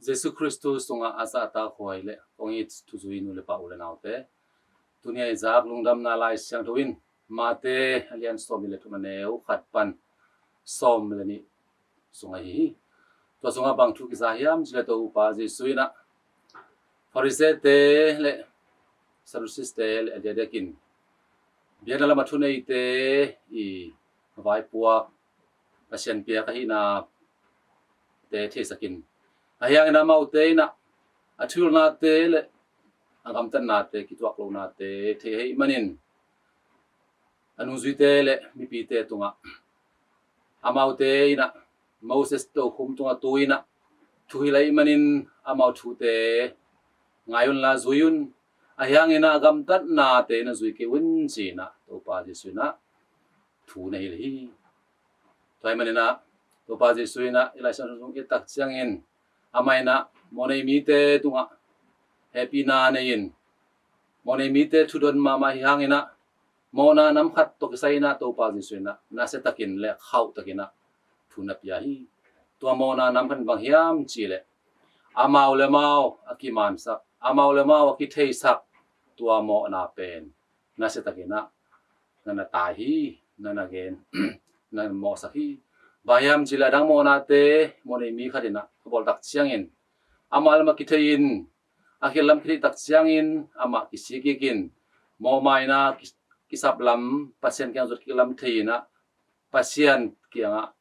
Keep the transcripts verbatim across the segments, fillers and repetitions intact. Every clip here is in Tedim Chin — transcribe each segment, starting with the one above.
Jesu Khristu sungah a zahtakhuai le kong it thuzui nu le pa, u le naute, tuni a i zak lungdamna Lai Siangtho in Mate a lian sawm le thum, a neu khat pan sawm le nih sung ahi hi. Tua sungah bang thu kiza hiam cih le, Topa Jesu in ah Farisee-te le Sadducee-te le a diakdiakin biakna lam a thuneite i vaipuak, Pasian piak ahihnate theisakin, ahi hangin amaute in ah a thuhilhnate le a gamtatnate, kituak lohnate thei ahih manin, a nungzuite le mipite tungah amaute in ah Moses tokhum tungah tu in ah thuhilh ahih manin, amau thute ngai unla zui un. Ahi hangin ah a gamtatnate in ah zui kei un, ci-in ah Topa Jesu in ah thu na hilh hi. Tua ahih manin ah Topa Jesu in ah i Lai Siangtho sung i et tak ciangin, amah in ah mawhnei mite tungah hehpihna nei-in, mawhnei mite thudon mahmah ahi hangin ah, mawhna nam khat tawh kisai in ah Topa Jesu in ah nasiatakin le khauhtakin ah thu na pia hi. Tua mawhna nam khat in bang hiam cih leh, amau le amau a kimansak, amau le amau a kitheisak tua mawhna pen nasiatakin ah na na tai hi, na na gen, na mawhsak hi. Bang hiam cih leh, a dang mawhnate, mawhnei mi khat in ah a bawl tak ciangin, amah le amah kithei-in, a khialh lam kithei tak ciangin amah kisik kikin, mawhmaina ki-, kisap lam, Pasian kiang zuat kik lam thei in ah, Pasian kiangah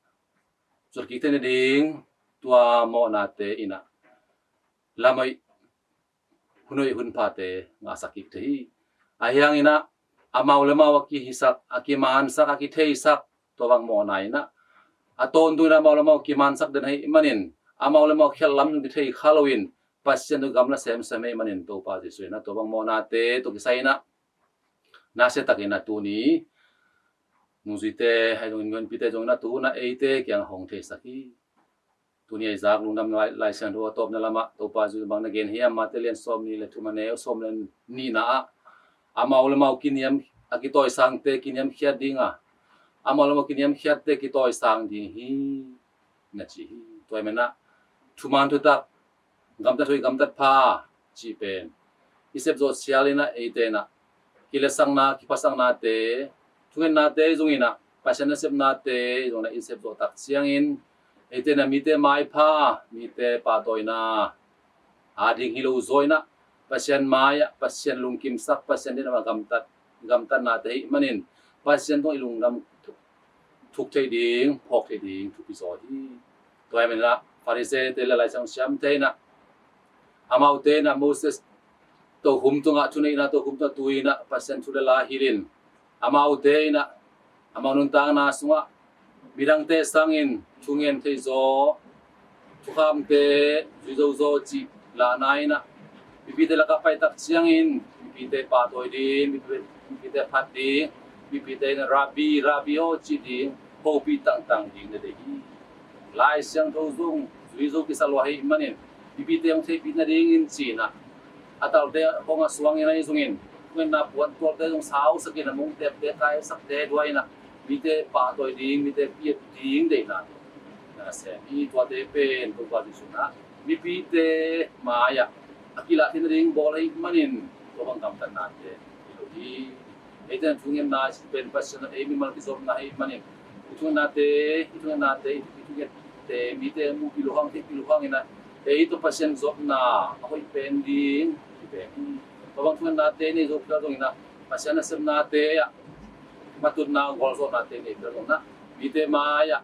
zuat kik theih nading tua mawhnate in ah lam hoih, hun hoih, hun phate ngahsak kik thei hi. Ahi hangin ah amau le amau a kihisak, a kimansak, a kitheisak tua bang mawhna in ah, a tawntung in ah amau le amau kimansak den ahih manin, amau le amau khialh lam zong kithei kha loin, Pasian tawh gamla semsem ahih manin, Topa Jesu in ah tua bang mawhnate tawh kisai in ah nasiatakin ah tuni nungzuite ahi zongin, mihonpite zongin ah tu in ah eite kiangah hong theisak hi. Tuni a i zak lungdamna Lai, Lai Siangtho a tawpna lamah Topa Jesu bang na gen hiam, Mate lian sawm nih le thum, a neu sawm le nihna ah, amau le amau kiniam, a kitawisangte kiniamkhiat ding a, amau le amau kiniamkhiatte kitawisang ding hi, na ci hi. Tua ahih manin ah thuman thutak, gamtat hoih, gamtat pha cih pen i sep zawh sial in ah, eite in ah kiletsakna, kiphatsaknate, thungennate zong in ah, Pasian nasepnate zong in ah i sep zawh tak ciangin, eite in ah mite maipha, mite pahtawina a ding hi lo zaw in ah, Pasian mai-ah, Pasian lungkimsak, Pasian deihna a gamtat, gamtatnate ahih manin, Pasian tungah i lungdam thuk thei ding, phawk thei ding thupi zaw hi. Tua ahih manin ah Farisee-te le Lai Siangtho siamte in ah, amaute in ah Moses tokhum tungah, thuneihna tokhum tungah tu in ah Pasian thu le la hilhin, amaute in ah amau nuntakna sungah midangte sangin thungen thei zaw, thukhamte zui zo zaw cih lahna in ah, mipite lakah pai tak ciangin mipite pahtawi ding, mipite, mipite phat ding, mipite in ah Rabbi, Rabbi aw cih ding, hopih tangtang ding na deih hi. Lai Siangtho zong zui zo kisa lua ahih manin, mipite hong theihpih nadingin ci-in ah, a talte hong a suangin ahi zongin, thungetna puan tualte zong sausakin, a mongtepte kaisakte duai in ah, mite pahtawi ding, mite piat ding deihna na sem hi. Tuate pen Topa Jesu in ah mipite mai-ah a kilah theih nading bawl ahih manin, tua bang gamtatnate hi lo hi. Eite in thungetna pen Pasian in ei mimal kizopna ahih manin, i thungennate, i thungennate, i thungette mite muhpih loh hang, theihpih loh hang in ah, ei tawh Pasian zopna a hoih pen ding hi pen hi. Tua bang thungennate nei zo phial zongin ah, Pasian nasepnate ah matutna, gualzawhnate nei phial zongin ah, mite mai-ah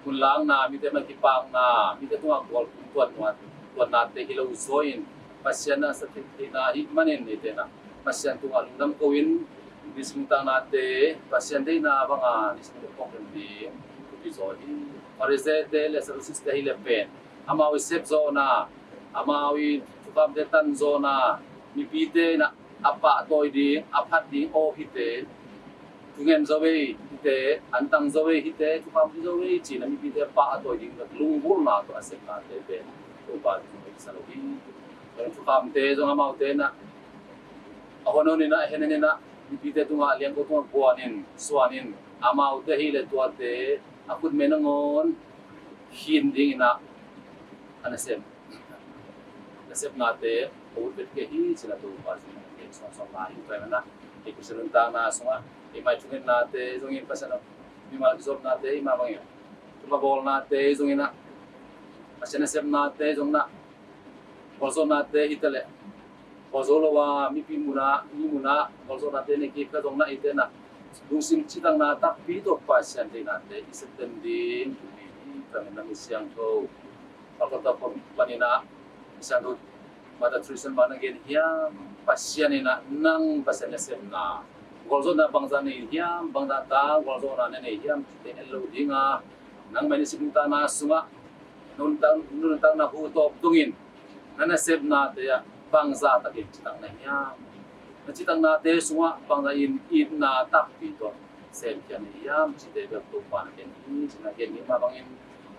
hun lakna, mite mai kipakna, mite tungah gual tung tuan nuat, tuannate hi lo zaw in, Pasian a sa theihna ahih manin, eite in ah Pasian tungah lungdam ko-in, nisim nuntaknate Pasian deihna banga nisim nuntak kong rem ding thupi zaw hi. Farisee-te le Sadducee-te ahih leh pen, amau i sep zawhna, amau i thukhamte tan zawhna, mipite in ah a pahtawi ding, a phat ding aw hite, thungen zo ei hite, antang zo ei hite, thukham zo ei ci-in ah mipite pahtawi ding lunggulhna tawh a sepnate pen Topa Jesu in sa lo hi. Thukhamte zong amaute in ah a hon hon in ah, a hen hen in ah, mipite tungah, liangko tungah guan in, suan in, amaute ahih leh tuate a khutme nangawn khin ding in ah, a nasem, nasepnate a ut vet kei hi, ci-in a Topa zong a gen sawnsawng lai hi. Tua ahih manin ah i Khristian nuntakna sungah i mai thungetnate zongin Pasian a mimal kizopnate i mah bangin, thupha bawlnate zongin ah, Pasian nasepnate zongin ah, gualzawhnate hi ta leh, gualzo lo a mipi mun ah, mi mun ah gualzawhnate nei kei pha zongin ah, eite in ah lungsim citakna takpi tawh Pasian deihnate i septen ding hi. Tua ahih manin ah mi siangtho, Calcutta khua panin ah mi siangtho Mother Teresa in bang na gen hiam? Pasian in ah nang Pasian nasepna, gualzawhna bangzah nei hiam? Bangzah tak gualzawhna na nei hiam? Cihte en lo ding a, nangmah in i sih nuntakna sungah, nuntak, nuntakna hu tawp dongin na nasepnate ah bangzah takin citak na hiam? Na citaknate sungah bangzah in itna takpi tawh semkhia na hiam? Cihte bel Topa in a gen hi, ci-in a gen hi. Mah bangin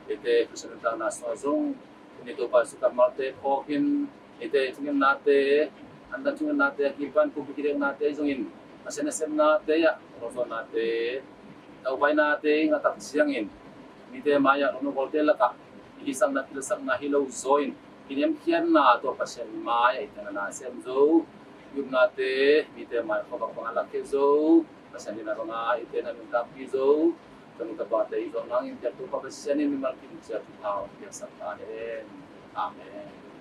eite Khristian nuntakna sungah zong, eite Topa Jesuh kammalte phawkin, eite thungetnate, antan thungetnate, a kipan pumpi kideknate zongin, Pasian nasepnate ah, gualzawhnate, daupainate i ngah tak ciangin, mite mai-ah, lawmnu gualte lakah i hisakna, pilsakna hi lo zaw in, kiniamkhiatna tawh Pasian mai-ah eite na nasem zo, i upnate mite mai-ah khuavak bangah lakkhia zo, Pasian deihna bangah eite na nuntakpih zo, ka nu ka pate i zawh nangin, biak Topa Pasian in mimal kim ciat thupha hong piaksak ta hen. Amen.